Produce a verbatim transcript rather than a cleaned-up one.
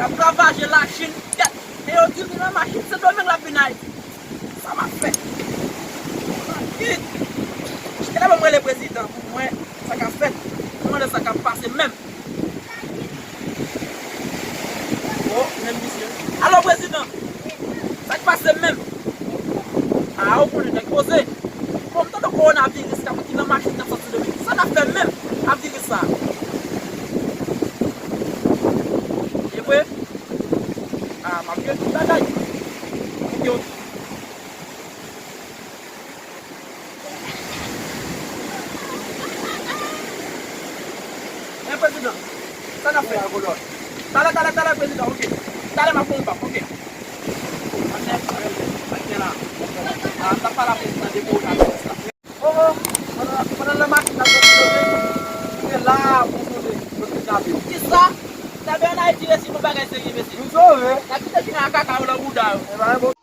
Ap ravaje Lachin, kèt. E yo di l vin nan machin, Sendomeng l ap vin Ayiti. Sa m ap fè? Kit! Genlè ban m rele prezidan pou m wè sa k ap fèt. Pou m wè sa k ap pase menm. Oh, menm misye. Alo, prezidan! Sa k pase menm? Ah, ou konnen nèg poze. Bon, m tande kowonaviris k ap, ki nan machin k ap sòti Sendomeng. Sa n ap fè menm ak viris sa? E vre? Ah, m ap jwe tout bagay. Ok, ok. Men prezidan, sa n ap fè? Talè, talè, talè, prezidan, ok. Talè m ap fè yon bak, ok. Atè, atè, atè la. Ah, m t ap pale a prezidan de kowonaviris la. Oh, oh, pandan, pandan nan machin nan sòti Sendomeng, se la pou sonje yo kidnape. Kisa? Kidnape ann Ayiti resi yon bagay serye, mesye. Nou sove. N ap kite chimè a kaka yo nan bouda yo. E pa yon bon